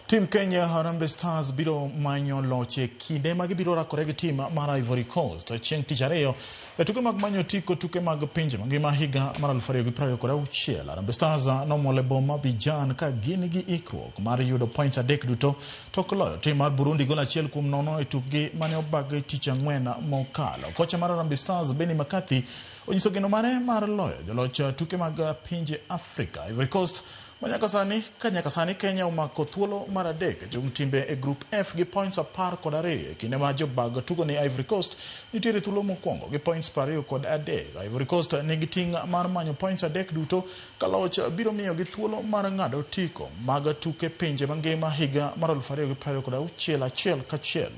Tim Kenya Harambee Stars biro manyo loch e kinde ma gibiro rakore gi tim mar Ivory Coast chieng' tich ariyo e tuke mag manyo otiko tuke mag pinje mangima higa mar 2026. Harambee Stars nomol e boma Abidjan ka gin gi ikruok mar yudo points adek duto tok loyo tim mar Burundi gol 1-0 e tukgi mane obag tich ang'wen mokalo. Kocha mar Harambee Stars Benni McCarthy onyiso geno mare mar loyo joloch tuke mag pinje Afrika. Ivory Coast Ma nyaka sani, ka nyaka sani Kenya omako thuolo mar adek e chung' timbe e Group F gi points 12 e kinde ma jobag tugo ni Ivory Coast nitiere thuolo mokwongo gi points 23. Ivory Coast nigi ting' mar manyo points adek duto ka loch biro miyogi thuolo mar ng'ado otiko mag tuke pinje mangima higa mar 2026 achiel kachiel.